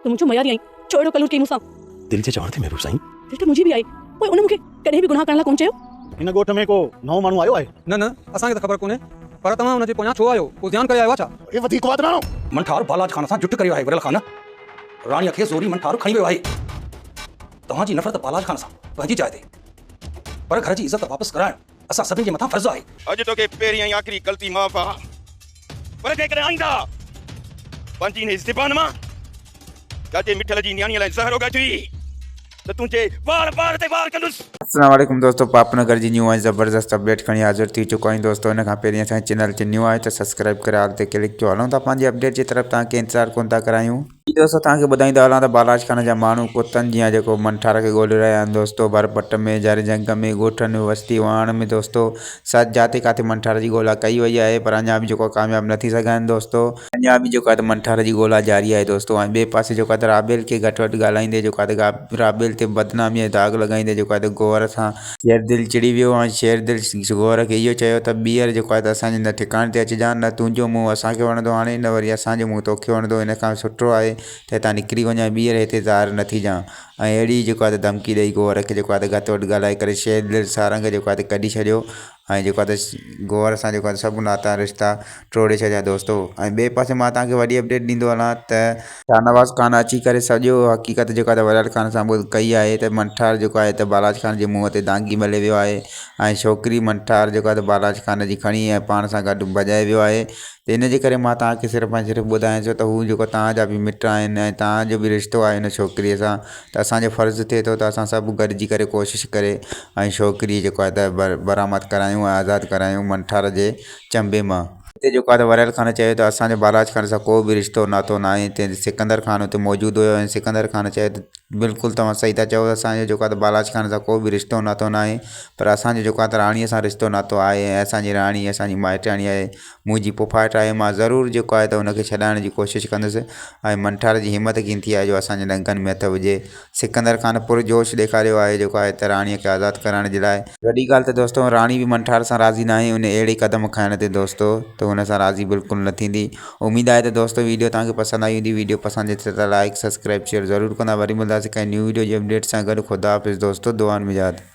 تون منهنجو مياري آهين، ڇو اهڙو ڪلور ڪيئي مون سان؟ دل جي چوڻ تي محبوب سائين. دل ته منهنجي به آهي، پوء ان مون کي ڪڏهن به گناهه ڪرڻ لاء ڪونه چيو. هن ڳوٺ ۾ ڪو نئون ماڻهو آيو آهي؟ نه نه، اسان کي ته خبر ڪونهي، پر توهان ان جي پويان ڇو آهيو؟ ڪو زيان ڪري آيو آهي ڇا؟ اي وڌيڪ وات نه هڻو. منٺار بالاچ خان سان جٺ ڪري ويو آهي وريل خان راڻيء کي زوري منٺار کڻي ويو آهي. توهان جي نفرت بالاچ خان سان پنهنجي جاء تي، پر گهر جي عزت واپس ڪرائڻ اسان سڀني جي مٿان فرض آهي. اڄ توکي پهرين ۽ آخري غلطي معاف آ، پر جيڪڏهن آئنده پنهنجي انهي زبان مان چاچي مٺل جي نياڻيء لاء زهر اوڳاڇي ته تنهنجي وار وار تي وار ڪندس. السلام عليڪم دوستو پاپ نگر جي نيو ۽ زبردست اپڊيٽ کڻي حاضر ٿي چڪو آهيون دوستو ان کان پهرين اسان جي چينل تي نيو آهيو ته سبسڪرائب ڪري آل تي ڪلڪ ڪيو هلون ٿا پنهنجي اپڊيٽ جي طرف توهان کي انتظار ڪون ٿا ڪرايون. جي دوستو توهان کي ٻڌائيندا هلان ته بالاچ خان جا ماڻهو ڪتن جيان جيڪو منٺار کي ڳولي رهيا آهن دوستو ڀر پٽ ۾ جهر جهنگ ۾ ڳوٺن وستي واهڻ ۾ دوستو سچ جاتي ڪاٿي منٺار جي ڳولا ڪئي وئي آهي پر اڃا به جيڪو ڪامياب نه ٿي سگهيا آهن دوستو اڃا به جيڪو آهي ته منٺار جي ڳولا جاري آهي دوستو ۽ ٻئي پاسي جيڪو آهي ته رابيل کي گهٽ وڌ ڳالهائيندي جيڪو آهي ته رابيل تي بدنامي جو داغ لڳائيندي جيڪو آهي ته گوهر سان شير دل چڙي ويو ۽ شير دل گوهر کي اهو چيو ته ٻيهر جيڪو آهي ته اسان جي هن ٺڪاڻي تي اچجان نه تنهنجو منهن اسان کي وڻندو هاڻي نه وري اسان جو منهن توکي وڻندو ان کان سٺو آهي ته هتان نڪري وڃ ۽ ٻيهر هتي ظاهر نه ٿيجان ۽ اهڙي جيڪو آهي ته ڌمڪي ڏئي گوهر کي جيڪو آهي ته گهٽ وڌ ڳالهائي ڪري شير دل سارنگ جيڪو آهي ته ڪڍي ڇڏيو ۽ جيڪو آهي ته گوهر سان جيڪو آهي سڀ ناتا رشتا ٽوڙي ڇڏيا دوستو ۽ ٻئي پاسي مان توهان کي وڏي اپڊيٽ ڏيندو هلان ته شاهنواز خان اچي ڪري سڄو حقيقت جيڪا ته وليال خان سان ٻڌ ڪئي آهي ته منٺار جيڪو آهي ته بالاچ خان جي منهن تي دانگي ملي ويو آهي ۽ ڇوڪري منٺار جيڪو آهي ته بالاچ خان جي کڻي ۽ پاڻ سان گڏ ڀڄائي ويو آهي ته ان جي ڪري مان توهان کي صرف ۽ صرف ٻڌايان ٿو ته هو جيڪو توهان جا به مٽ آهن ۽ توهان جو به رشتو آهي ان ڇوڪريء سان ته اسان جو فرض ٿئي ٿو ته اسان سڀ گڏجي ڪري ڪوشش ڪري ۽ ڇوڪري جيڪو آهي ته برآمد ڪرايون ۽ آزاد ڪرايون منٺار جي چنبي مان. اتي جيڪو آهي ته وريل خان چيو ته اسان جو بالاچ خان سان ڪو به رشتو ناتو ناهي تنهن تي سڪندر خان اتي موجود هيو ۽ سڪندر خان چيو ته بلڪل توهان صحيح ٿا چئو اسان جو جيڪو آهي ته بالاچ خان سان ڪو به رشتو ناتو ناهي پر اسان جو جيڪو آهي ته راڻيء سان رشتو ناتو آهي ۽ اسان جي راڻي اسان جي مائٽياڻي آهي منهنجي پڦاٽ آهي مان ضرور جيڪو آهي ته ان کي ڇڏائڻ جي ڪوشش ڪندس ۽ منٺار جي همت ڪين ٿي آهي جو اسان جي ڏنگن ۾ هٿ وجهي سڪندر خان پر جوش ڏيکاريو آهي جيڪو آهي ته راڻيء کي آزاد ڪرائڻ جي لاء. وڏي ڳالهه ته دوستو راڻي به منٺار سان راضي ناهي ان اهڙي قدم کڻڻ تي دوستو ته هن سان راضي بلڪل نه ٿيندي اميد آهي ته دوستو ويڊيو توهان کي پسند آئي هوندي ويڊيو پسند اچي ته لائڪ سبسڪرائب شيئر ضرور ڪندا وري ملنداسين ڪنهن نيو ويڊيو جي اپڊيٽ سان گڏ خدا حافظ دوستو دعائن ۾ ياد.